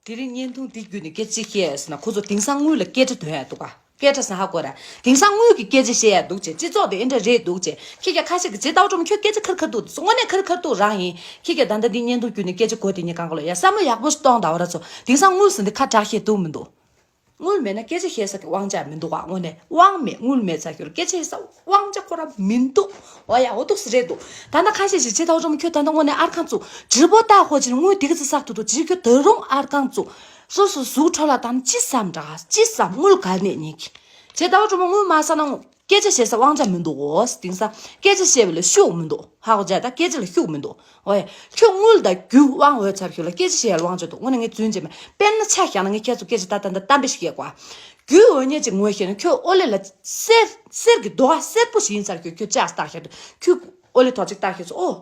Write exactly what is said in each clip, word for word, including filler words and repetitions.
དེ་རིང་བརྙན་ཐུང་འདི་བརྒྱུད་ནས་སྐད་ཆ་བཤད་ཡ་ཟེར་ན། ཁོ་ཚོ་དེང་སང་དངུལ་ལ་སྐད་ཆ་འདོན་ཡ་འདུག་ག་སྐད་ཆ་ཟེར་ཧ་གོ་ར། དེང་སང་དངུལ་གྱི་སྐད་ཆ་བཤད་ཡ་འདུག་ཅེས། སྤྱི་ཚོགས་དེ་ཨེ་འདྲ་རེད་འདུག་ཅེས། ཁྱེད་ཀྱ་ཁ་ཤས་ཀྱི་ཇེ་ཏའོ་ཀྲུང་ཁྱོད་སྐད་ཆ་ཁར་ཁར་འདུག་དངོས་གནས་ཁར་ཁར་འདུག་རང་ཡིན། ཁྱེད་ཀྱ་ད་ལྟ་འདི་བརྙན་ཐུང་བརྒྱུད་ནས་སྐད་ཆ་གོ་དེ་ཉིད་གང་ག་ལོ་ཡ། བསམ་བློ་ཡག་པོ་ཞིག་གཏོང་དང་། འོ་ར་ཚོ། དེང་སང་དངུལ་ཟེར་འདི་ཁ་གྲག་ཤེས་འདུག་མི་འདུག་དངུལ་མེད་ན་སྐད་ཆ་བཤད་ས་གི་དབང་ཆ་མི་འདུག་ག་དངོས་གནས་དབང་མེད། དངུལ་མེད་ཚ་ཁྱོད་ལ་སྐད་ཆ་བཤད་ས་དབང་ཆ་ཁོ་རང་མི་འདུག་འོ་ཡ། འོ་འདུག་སེ་རེད་འདུག་ད་ལྟ་ཁ་ཤས་ཤིག་ཇེ་ཏའོ་ཀྲུང་ཁྱོད་ད་ལྟ་དངོས་གནས་ཨར་ཁང་བཙུགས། ཇི་པོ་ཏ་ཧོ་ཅིན་དངུལ་དེ་ག་ཚོད་བསགས་ཐུབ་འདུག་ཇི་ཁྱོད་ད་རུང་ཨར་ཁང་བཙུགས། སོ་སོ་གཟུགས་ཁྲོ་ལ་དང་ཅི་བསམ་འདྲ། ཅི་བསམ། དངུལ་ག་ནས་ཉིད་ཀྱི། ཇེ་ཏའོ་ཀྲུང་དངུལ་མ་བསགས་ན་སྐད་ཆ་བཤད་ས་དབང་ཆ་མི་འདུག་འོ། དེང་སང་སྐད་ཆ་བཤད་པ་ལ་ཤུགས་མི་འདུག་ཧ་གོ་ཇ། ད་སྐད་ཆ་ལ་ཤུགས་མི་འདུག་འོ་ཡ། ཁྱོད་དངུལ་དང་རྒྱུ་དབང་འོས་ཚར་ཁྱོད་ལ་སྐད་ཆ་བཤད་ཡ་ལ་དབང་ཆ་འདུག་དངོས་གནས་ངས་རྫུན་བྱས་མ། དཔེར་ན་ཆ་བཞག་ན། ངས་ཁྱེད་ཚོ་སྐད་ཆ་ད་ད་ད་གཏམ་དཔེ་ཞིག་བཤད་གོ་རྒྱུ་འོ་ཉེ་ཅིག་ངོས་བཤད་ན། ཁྱོད་ཨོ་ལེ་ལ་གསེར་གསེར་གྱི་རྡོ་གསེར་པོ་ཞིག་ཡིན་ཚར་ཁྱོད། ཁྱོད་ལྕགས་བཏགས་ཁྱོད། ཁྱོད་ཨོ་ལེ་ཐོག་ཅིག་བཏགས་ཁྱོད་ཚོ། ཨོ།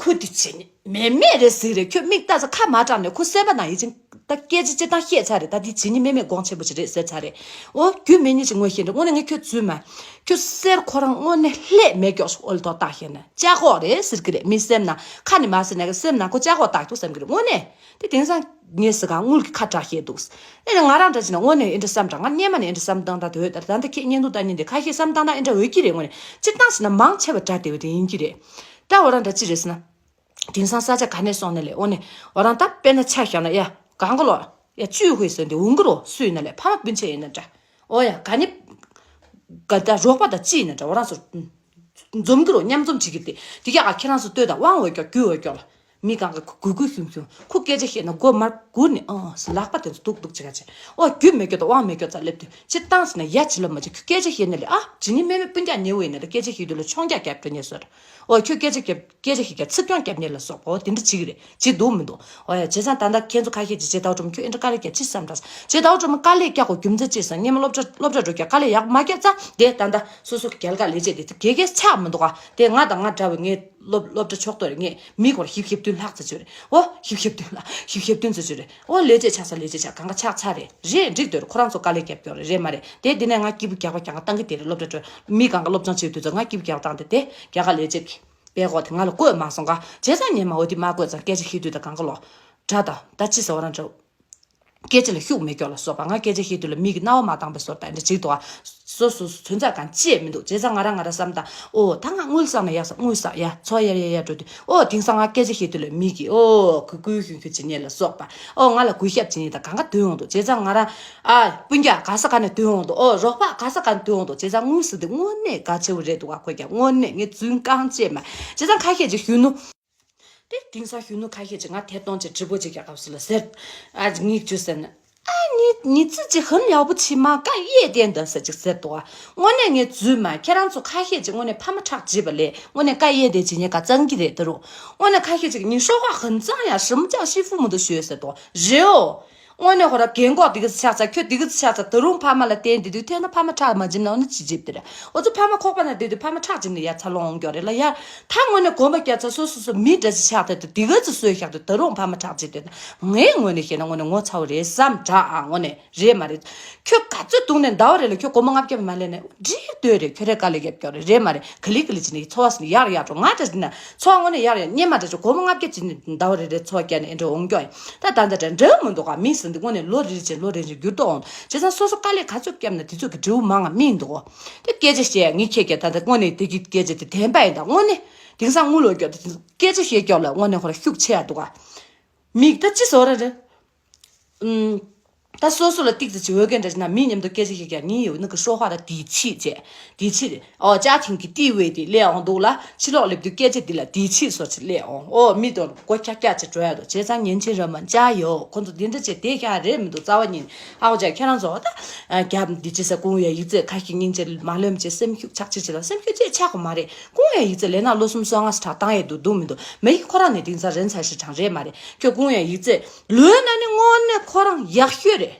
ཁོ་དེ་བྱས་ནས་མེ་མེ་རེད་ཟིག་རེད། ཁྱོད་མིག་ལྟ་ས་ཁ་མ་གྲགས་ནས་ཁོ་སེམས་པ་ནང་ཡིད་ཆེས། ད་སྐད་ཆ་སྤྱིར་བཏང་བཤད་ཚར་རེད། ད་དེ་བྱས་ནས་མེ་མེ་དགོངས་ཆེན་པོ་ཅིག་རེད་ཟེར་ཚར་རེད། ཨོ། རྒྱུ་མེད་ཉེ་ཅིག་ངོས་བཤད་ན། དངོས་གནས་ངས་ཁྱོད་རྫུན་མ། ཁྱོད་གསེར་ཁོ་རང་དངོས་གནས་ལྷད་མེད་ཀྱོག་ཨོ་ལེ་ཐོག་བཏགས་ཁྱོད་ན་ལྕགས་ཁོག་རེད་ཟེར་གི་རེད། མི་སེམས་ན་ཁ་ནས་མ་ཟེར་ན་གི་སེམས་ན་ཁོ་ལྕགས་ཁོག་བཏགས་འདུག་བསམ་གི་རེད། དངོས་གནས། དེ་དེང་སང་ངས་ཟེར་ག་དངུལ་གྱི་ཁ་གྲག་ཤེས་འདུག་ཨེ་ནས་ང་རང་འདྲ་བྱས་ན་དངོས་གནས་ཨེ་འདྲ་བསམ་དྲ། ང་སྔོན་མ་ནས་ཨེ་འདྲ་བསམ་བཏང་། ད་དུས་ད་ད་ལྟ་ཁྱེད་བརྙན་ཐུང་ལྟ་མཁན་དེ་ཁ་ཤས་བསམ་བཏང་ན་ཨེ་འདྲ་འོས་ཀྱི་རེད། དངོས་གནས་སྤྱིར་བཏང་བྱས་ན་མང་ཆེ་བ་དྲ་དེ་བས་དེ་ཡིན་གྱི་རེད། ད་འོ་རང་འདྲ་ཅི་རེད་ཟེར་ན། དེང་སང་ས་ཆ་ག་ནས་སོང་ནས་ལས། འོ་ནས་འོ་རང་ད་དཔེར་ན་ཆ་བཞག་ན་ཡ། གང་ག་ལོ། ཡ་བཅུ་ཧུའེ་ཟེར་འདི་འོང་གི་རོ། སུ་ཡིན་ན་ལས། ཕ་མ་སྤུན་མཆེད་ཡིན་ན་འདྲ། འོ་ཡ། ག་ནི། ག་ད་རོགས་པ་དང་ཅི་ཡིན་ན་འདྲ། འོ་རང་ཚོ་འཛོམས་ཀྱི་རོ། མཉམ་འཛོམས་བྱེད་ཀྱི་དེ། དེ་ག་ཁྱེད་རང་ཚོ་ལྟོས་དང་། དབང་འོས་ཀྱོག་རྒྱུ་འོས་ཀྱོག་ལ། མི་གང་ག་གུ་གུ་ཤུམ་ཤུམ། ཁོ་སྐད་ཆ་བཤད་ན་མགོ་མར་སྒུར་ནས་ཨང་ལག་པ་དེ་ཚོ་སྡུག་སྡུག་བྱེད་ག་བྱེད། ཨོ་རྒྱུ་མེད་ཀྱོག་དང་དབང་མེད་ཀྱོག་ཙ་སླེབས་དུས་སྤྱིར་བཏང་ཟེར་ན་ཡ་བྱེད་ལབ་མ་བྱེད། ཁྱོད་སྐད་ཆ་བཤད་ན་ལས། ཨ་ཇི་ནི་མེ་མེ་སྤུན་ཀྱག་ཉེ་བོ་ཡིན་ན་ད་སྐད་ཆ་བཤད་དུས་ལ་མཆོང་རྒྱག་རྒྱབ་འགྲོ་ཉེ་སོར། ཨོ་ཁྱོད་སྐད་ཆ་རྒྱབ། སྐད་ཆ་ཞིག་རྒྱབ། ཚིག་རྐྱང་རྒྱབ་ནས་ལ་སོགས་པ། ཨོ་དེ་འདྲ་བྱེད་ཀྱི་རེད། བྱེད་འདུག་མི་འདུག་ཨོ་ཡ། བྱས་ཙང་ད་ལྟ་ཁྱེད་ཚོ་ཁ་ཤས་ཀྱིས་ཇེ་ཏའོ་ཀྲུང་ཁྱོད་ཨེ་འདྲ་དཀའ་ལས་རྒྱག་ཅི་བསམ་འདྲ། ཇེ་ཏའོ་ཀྲུང་དཀའ་ལས་རྒྱག་དགོས་རྒྱུ་མཚན་ཅི་ཟེར། སྔོན་མ་སློབ་གྲྭ་སློབ་གྲྭ་འགྲོ་རྒྱུ་དཀའ་ལས་ཡག་མ་རྒྱག་ཙང་དེ་ད་ལྟ་སོ་སོ་གི་རྒྱལ་ཁ་ལས་བྱེད་དེ་དེ་གེ་གེ་ཆགས་མི་འདུག་ག་དེ་ང་དང་ང་འདྲ་བའི་ངའི་སློབ་སློབ་གྲྭ་ཕྱོགས་གཏོགས་རེད། ངས་མི་སྐོར་ཞིབ་ཞིབ་བསྟུན་ལྷག་ཙམ་བྱོས་རེད། ཨོ་ཞིབ་ཞིབ་བསྟུན་ལ་ཞིབ་ཞིབ་བསྟུན་ཙམ་བྱོས་རེད། ཨོ་ལས་བྱེད་ཆགས་ས་ལས་བྱེད་ཆགས། གང་ག་ཆགས་ཚར་རེད། རེད་འགྲིག་འདོད་རེད། ཁོ་རང་ཚོ་དཀའ་ལས་རྒྱབ་ཀྱོག་རེད། རེད་མ་རེད། དེ་དེ་ནས་ང་སྐྱིད་པོ་རྒྱག་པ་རྒྱག་པ་བཏང་གི་དེ་རེད། སློབ་གྲྭ་འགྲོ་མི་གང་ག་སློབ་སྦྱོང་བྱེད་དུས་ཚོད་ང་སྐྱིད་པོ་རྒྱག་པ་བཏང་སྟེ་དེ་རྒྱལ་ཁ་ལས་བྱེད་ཀྱི། པའི་འོག་དེ་ང་ལ་བཀོད་མ་སོང་ག་བྱས་ཙང་ཉན་མ། འོ་དེ་མ་བཀོད་ཙང་སྐད་ཆ་བཤད་དུས་ད་གང་ག་ལོ། དགྲ་དང་ད་ཅི་ཟེར་བ་རང་འདྲ། སྐད་ཆ་ལ་ཤུགས་མེད་ཀྱོག་ལ་སོགས་པ། ང་སྐད་ཆ་བཤད་དུས་ལ་མིག་གི་རྣ་བ་མ་བཏང་པའི་བཟོ་ལྟ་འདྲ་ཅིག་འདུག་ག་སོ་སོ་སོ་ཚོན་རྩ་གང་བཅད་མི་འདུག་བྱས་ཙང་ང་རང་ང་རང་བསམ་དང་། ཨོ་ད་ང་དངུལ་བསགས་ན་ཡག་ས། དངུལ་བསགས་ཡ་འཚོ་ཡ་ཡ་ཡ་འགྲོ་དུས། ཨོ་དེང་སང་ང་སྐད་ཆ་བཤད་དུས་ལ་མིག་གིས་ཨོ་གུ་གུ་ཤུན་ཤུན་བྱེད་ཉེ་ལ་སོགས་པ། ཨོ་ང་ལ་གུས་ཞབས་བྱེད་ཉེ་ད་གང་ག་འདོན་འོང་འདུག་བྱས་ཙང་ང་རང་ཨ་སྤུན་ཀྱག་ག་ས་ག་ནས་འདོན་འོང་འདུག་ཨོ་རོགས་པ་ག་ས་ག་ནས་འདོན་འོང་འདུག་བྱས་ཙང་དངུལ་ཟེར་དེ་དངོས་གནས་གལ་ཆེ་བོ་རེད་འདུག་ག་ཁོས་ཀྱང་དངོས་གནས་ངས་རྫུན་རྐང་བཅད་མ། བྱས་ཙང་ཁ་ཤས་ཀྱིས་གཞོན་ནུ། དེ་དེང་སང་གཞོན་ནུ་ཁ་ཤས་ཀྱིས་ང་ཐད་གཏོང་བྱས་ཀྲི་པོ་བྱེད་རྒྱག་སྐབས་སུ་ལ་ཟེར། ཨ་ངས་ཅི་ཟེར་ན། ཨ་ནི་ནི་ཙི་ཅི་ཧམ་ཡག་པོ་ཆི་མ་ཀ་ཡེ་དེ་འདི་ཟེར་ཅིག་ཟེར་འདུག་ཨ། དངོས་གནས་ངས་རྫུན་མ། ཁྱེད་རང་ཚོ་ཁ་ཤས་ཀྱིས་དངོས་གནས་ཕ་མ་ཁྲག་བརྗེས་པ་ལས་དངོས་གནས་ཀ་ཡེ་དེ་བྱེད་ཉེ་ཀ་གཙང་གི་རེད་ད་རུང་། དངོས་གནས་ཁ་ཤས་ཀྱིས་ནི་ཧྲོ་ཧ་ཧན་ཙང་ཡ་ཧྲི་མོ་ཅག་ཤི་ཧྥུ་མོ་དུ་ཞོས་ཟེར་འདུག་རེད་འོ། དངོས་གནས་ཁོ་ར་རྒན་གོག་དེ་གི་ཚ་ཆགས་ཚ། ཁྱོད་དེ་གི་ཚ་ཆགས་ཚ། ད་རུང་ཕ་མ་ལ་བརྟེན་དེ་དུས་ཐོན་ན་ཕ་མ་ཁྲག་མ་འཇིབ་ན་འོ་ན་ཅི་འཇིབ་དེ་རེད། འོ་ཚོ་ཕ་མ་ཁོག་པ་ན་བསྡད་དུས་ཕ་མ་ཁྲག་འཇིབ་ནས་ཡར་འཚར་ལོངས་འོང་རྒྱུ་རེད་ལ་ཡ། ད་དངོས་གནས་གོམ་པ་རྒྱག་ཚ་སོ་སོ་སོ་མི་འདྲ་ཅིག་ཆགས་ཐལ་དུས་དེ་ག་ཚོད་གསོས་བཞག་དུས་ད་རུང་ཕ་མ་ཁྲག་འཇིབ་དེ། ངའི་ངོས་ནས་བཤད་ན་དངོས་གནས་ངོ་ཚ་བོ་རེད་བསམ་དྲ་ཨ། དངོས་གནས། རེད་མ་རེད། ཁྱོད་ག་ཚོད་སྡུག་ནས་འདའ་བ་རེད་ལ་ཁྱོད་སྒོར་མོ་ལྔ་བརྒྱ་མ་ལེན་ནས་འགྲིག་འདོད་རེད། ཁྱོད་རེ་དཀའ་ལས་རྒྱབ་སྐྱོར་རེད། རེད་མ་རེད། ག་ལི་ག་ལི་བྱས་ནས་འཚོ་བ་ཟིན་ཡག་ཡག་འགྲོ། ང་འདྲ་ཟིན་ན་འཚོ་བ་དངོས་གནས་ཡག་ཡག་རྙེད་མ་འདྲ་ཅིག་སྒོར་མོ་ལྔ་བརྒྱ་བྱས་ནས་འདའ་བ་རེད་རེད། འཚོ་བ་བསྐྱལ་ནས་ཨེ་འདྲ་འོང་རྒྱུ་ཡིན། ད་ད་ད་འདྲ་འདྲ་མི་འདུག་ག་མི་ཟིན་འདི་དངོས་གནས་ལོ་རེ་རེ་བྱས་ལོ་རེ་རེ་འགྱུར་ལྡོག་འོང་། བྱས་ཙང་སོ་སོ་དཀའ་ལས་ག་ཚོད་བརྒྱབ་ན་དེ་ཚོད་ཀྱི་འབྲས་བུ་མང་ང་སྨིན་འདུག་ག་དེ་སྐད་ཆ་བཤད་ཡ་ངས་ཁྱེད་ཀྱི་ད་ལྟ་དངོས་གནས་དེ་གི་སྐད་ཆ་དེ་བདེན་པ་ཡིན། ད་དངོས་གནས་དེང་སང་དངུལ་ལོ་རྒྱུ་དེ་སྐད་ཆ་བཤད་རྒྱུ་ལ་དངོས་གནས་ཁོ་ར་ཤུགས་ཆེ་ཡ་འདུག་ག་མིག་ད་ཅི་བཟོ་ར་རེད། ཨུམ། ད་སོ་སོ་ལ་ཏིག་ཙམ་ཅིག་འོས་འགན་འདྲ་ཞིག་ན་མི་མཉམ་དུ་སྐད་ཆ་བཤད་ཀྱང་ཉིན་ཡོད་ནི་གི་ཧྲོ་ཧ་ར་དི་ཆི་བྱས། དི་ཆི་རེད། ཨོ་ཅ་ཐིང་གི་ཏི་ཝེ་དི་ལས་འོང་འདུག་ལ། ཕྱི་ལོགས་སླེབས་དུས་སྐད་ཆ་འདི་ལ་དི་ཆི་སོ་ཆི་ལས་འོང་། ཨོ་མི་དོ་མགོ་ཁྱག་ཁྱག་ཅིག་འགྲོ་ཡ་འདུག་བྱས་ཙང་ཉན་ཆེན་ར་མ་ཅ་ཡོ། ཁོ་ཚོ་འདི་འདྲ་བྱས་དེ་ཤ་རེད་མི་འདུག་རྩ་བ་ཉིད་ཨ་ཁོ་ཅག་ཁྱེད་རང་ཚོ་ད་རྒྱབ་འདི་ཅི་ས་ཀུང་ཡ་ཡིག་ཚད་ཁ་ཤས་སྙིང་རྗེ་མ་ལོན་བྱས་སེམས་ཤུགས་ཆག་ཅིག་བྱས་ལ། སེམས་ཤུགས་ཅིག་ཆག་གི་མ་རེད། ཀུང་ཡ་ཡིག་ཚད་ལས་ན་ལོ་གསུམ་སོ་ལྔ་ཞིག་དྲག་བཏང་ཡས་འདུག་འདུག་མི་འདུག་མི་ཡིག་ཁོ་རང་ནས་དེང་སང་རན་ཚ་ཞིག་དྲང་རེད་མ་རེད། ཁྱོད་ཀུང་ཡ་ཡིག་ཚད་ལོན་ན་ནི་དངོས་གནས་ཁོ་རང་ཡག་ཤོས་རེད།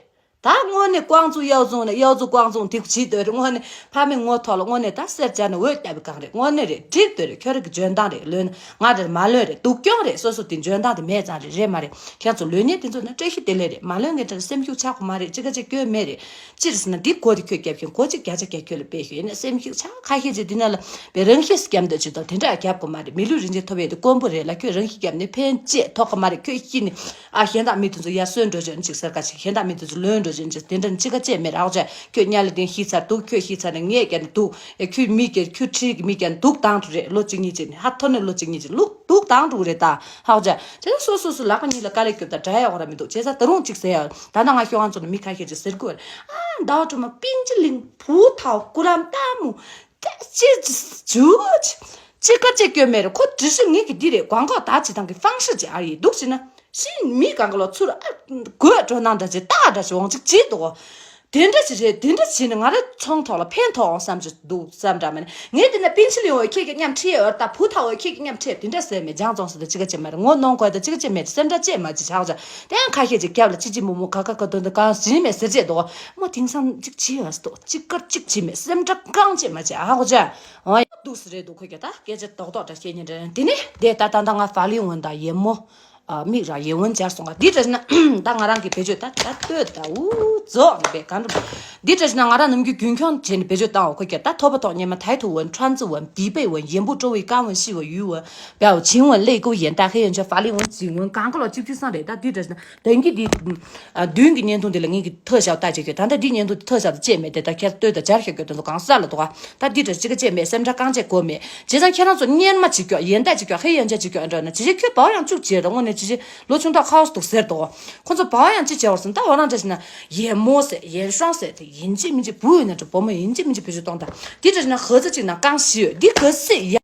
ད་དངོས་གནས་ཀོང་ཙུའུ་གཡའ་བཙུན་ནས་གཡའ་བཙུན་ཀོང་ཙུའུ་དེ་བྱེད་འདོད་རེད། དངོས་གནས་ཕ་མའི་ངོ་ཐོག་ལ་དངོས་གནས་ད་གསེར་སྦྱར་ནས་འོད་བརྒྱབ་པའི་སྒང་རེད། དངོས་གནས་རེད། འགྲིག་འདོད་རེད། ཁྱོད་རང་གི་འཇོན་ཐང་རེད། ལོན་ང་རེད་མ་ལོན་རེད། སྡུག་གྱོང་རེད། སོ་སོ་དེ་འཇོན་ཐང་དེ་མེད་ཙང་རེད། རེད་མ་རེད། ཁྱེད་ཚོ་ལོན་མཁན་དེ་ཚོ་ན་བཀྲ་ཤིས་བདེ་ལེགས་རེད། མ་ལོན་མཁན་དེ་ཚོ་སེམས་ཤུགས་ཆག་དགོས་མ་རེད། ཅི་ག་ཅི་སྐྱོན་མེད་རེད། ཅི་རེད་ཟེར་ན་འདི་གོ་དེ་ཁྱོད་རྒྱབ་མཁན་གོ་གཅིག་བརྒྱ་ཆ་བརྒྱ་ཁྱོད་ལ་སྤེལ་ཤོད་ཡིན་ན་སེམས་ཤུགས་ཆག་ཁ་ཤས་ཅིག་འདི་ན་ལ་པའི་རང་ཤེས་སུ་བརྒྱབ་འདོད་ཅིག་དང་དེ་འདྲ་རྒྱབ་དགོས་མ་རེད། མི་ལུས་རིན་ཆེན་ཐོབ་ཡས་དེ་དཀོན་པོ་རེད་ལ། ཁྱོད་རང་ཤེས་བརྒྱབ་ནས་ཕན་ཅེས་ཐོགས་ཀྱི་མ་རེད། ཁྱོད་ཤི་ནས་ཨ་གཞན་དག་མི་དེ་ཚོ་ཡར་གསོན་འགྲོ་ཆོག་ཅིག་ཟེར་ག་ཅིག་གཞན་དག་མི་དེ་ཚོ་ལོན་འགྲོ་ཆོག་ཅིག་དེ་འདྲ་ཅི་ག་ཅེས་མེད་རག་ཅེ། ཁྱོད་ཉ་ལ་དེ་ཤི་ཚར་འདུག་ཁྱོད་ཤི་ཚར་ནས་ངས་བརྒྱབ་ནས་འདུག་ཨེ་ཁྱོད་མི་བརྒྱབ། ཁྱོད་ཁྲིད་ཀྱི་མི་བརྒྱབ་ནས་འདུག་བཏང་འགྲོ་རེད། ལོ་གཅིག་གཉིས་ཅིག་ནས་ཧ་ཐོར་ནས་ལོ་གཅིག་གཉིས་ཅིག་ལུག་འདུག་བཏང་འགྲོ་རེད། ད་ཧ་གོ་ཅེ། དེ་ནས་སོ་སོ་སོ་ལག་པ་གཉིས་ལ་དཀའ་ལས་རྒྱོབ་ད་འདྲ་ཡག་ར་མི་འདུག་བྱས་ཙང་ད་རུང་ཅིག་ཟེར་ཡ། ད་ལྟ་ང་ཤོག་ཁང་ཚོ་ནས་མི་ཁ་ཤས་ཅིག་ཟེར་གི་ཡོད་རེད། ཨ་ཟླ་བ་སྒྲོལ་མ་པིན་ཅི་ལིང་བུ་ཐའོ་ཀུ་ལམ་ཏ་མུ། ཅི་ཅི་ཅི་ཅི་ཀ་ཅི་སྐྱོན་མེད་རེད། ཁོ་དྲི་ཞིམ་ངེད་ཀྱི་འདི་རེད། ཀོང་ཀོ་ད་ཅི་དང་གི་ཧྥང་ཧྲི་ཅི་ཨ་ཡི་འདུག་ཟེར་ན་ཤི་མི་ཀོང་ཀོ་ལོ་ཚུར་ཨ་དགོད་འགྲོ་ནང་འདྲ་ཅི་ཏག་འདྲ་ཅི་འོང་ཅིག་ཅི་འདུག་དེ་འདྲ་ཅི་རེད། དེ་འདྲ་བྱས་ནས་ང་རང་ཚོང་ཐོག་ལ་ཕན་ཐོགས་འོང་བསམ་ཅི་འདུག་བསམ་འདྲ་མེད་ན། ངས་དེ་ན་པིན་ཆི་ལིང་འོ་ཁྱེད་ཀྱི་མཉམ་ཁྲིད་འོ་ད་བུ་ཐ་འོ་ཁྱེད་ཀྱི་མཉམ་ཁྲིད་དེ་འདྲ་ཟེར་མེད། སྦྱང་བཙོང་ཟེར་ད་ཅི་ག་ཅི་མ་རེད། ངོ་གནོང་དགོས་ད་ཅི་ག་ཅི་མེད། སེམས་ཁྲལ་ཅི་མ་ཅི་ཆགས་ཅི་དེ་ཡང་ཁ་ཤས་ཅིག་རྒྱབ་ལ་ཅི་ཅི་མུ་མུ་ག་ག་ག་དོན་དུ་གང་ཟིན་མེད་ཟེར་ཅེས་འདུག་མོ་དེང་སང་ཅིག་ཅི་ཡོད་སྟོ་ཅིག་དཀར་ཅིག་ཅི་མེད། སེམས་ཁྲལ་གང་ཅི་མ་ཅི་ཨ་གོ་ཅི་འོ་ཡ་འདུག་སེ་རེད་འདུག་ཁོ་ག་ད་སྐད་ཆ་རྡོག་རྡོག་འདྲ་བཤད་ཉན་འདྲ། དེ་ནས་དེ་ད་ད་ད་ང་ཧྥ་ལི་ཝུན་ད་ཡེ་མོ། ཨ་མིག་ར་ཡེ་ཝུན་སྦྱར་སོང་ང་། འདི་འདྲ་ན་ད་ང་རང་གི་བེད་སྤྱོད་ད་ད་ལྟོས་ད་འུ་རྫོགས་ནི་བས་གང་འདྲ། འདི་འདྲ་ན་ང་རང་ནམ་རྒྱུན་རྒྱུན་འཁྱོངས་བྱས་ནས་བེད་སྤྱོད་བཏང་བ་ཁོ་ག་ད་ཐོབ་པ་ཐོག་ཉེ་མ་ཐའི་ཐུ་ཝུན་ཁྲན་ཙི་ཝུན་དི་པེ་ཝུན་ཡེན་པུ་ཀྲོ་ཝི་ཀ་ཝུན་ཤི་ཝུན་ཡུ་ཝུན་པའོ་ཆིང་ཝུན་ལེ་ཀུ་ཡེན་ད་ཧེ་ཡོན་ཆ་ཧྥ་ལི་ཝུན་ཙི་ཝུན་གང་ག་ལོ་གཅིག་ཐུས་སང་རེད། ད་འདི་འདྲ་ན་དེང་གི་འདི་ཨ་མདུན་གྱི་བརྙན་ཐུང་འདི་ལ་ངེད་ཀྱི་ཐོས་ཞབས་ལྟ་བྱེད་ཁྱོད་ད་ལྟ་འདི་བརྙན་ཐུང་འདི་ཐོས་ཞབས་ལ་བཅད་མེད་དེ་ད་ཁྱེད་ལྟོས་ད་སྦྱར་ཤོད་ཁྱོད་དེ་ཚོ་གང་ས་ལ་འདུག་ག་ད་འདི་འདྲ་ཅི་ག་བཅད་མེད། སེམས་ཁྲལ་གང་བཅད་དགོས་མེད། བྱས་ཙང་ཁྱེད་རང་ཚོ་སྙན་མ་ཅིག་སྐྱོག་ཡེན་ད་ཅིག་སྐྱོག་ཧེ་ཡན་ཆ་ཅིག་སྐྱོག་འདྲ་ན་ཅི་ཅི་ཁྱོད་བའོ་ཡང་བཅུག་བྱས་ར་དངོས་གནས་ཅི་ཅི་ལོ་ཆུང་ཐོག་ཁའོ་སི་འདུག་ཟེར་དོ། ཁོ་ཚོ་བའོ་ཡང་ཅི་བྱས་བར་སོང་ད་འོ་རང་འདྲ་ཞིག་ན་ཡེ་མོ་ཟེར་ཡེན་ཧྲང་ཟེར་དེ་ཡིན་ཅི་མིན་ཅི་བུ་ཡིན་ན་འདྲ་བུ་མོ་ཡིན་ཅི་མིན་ཅི་བེད་སྤྱོད་གཏོང་ད་འདི་འདྲ་ཞིག་ན་ཧ་ཙི་ཅིག་ན་རྐང་བཞི་ཡོད་འདི་ག་སི་ཡ།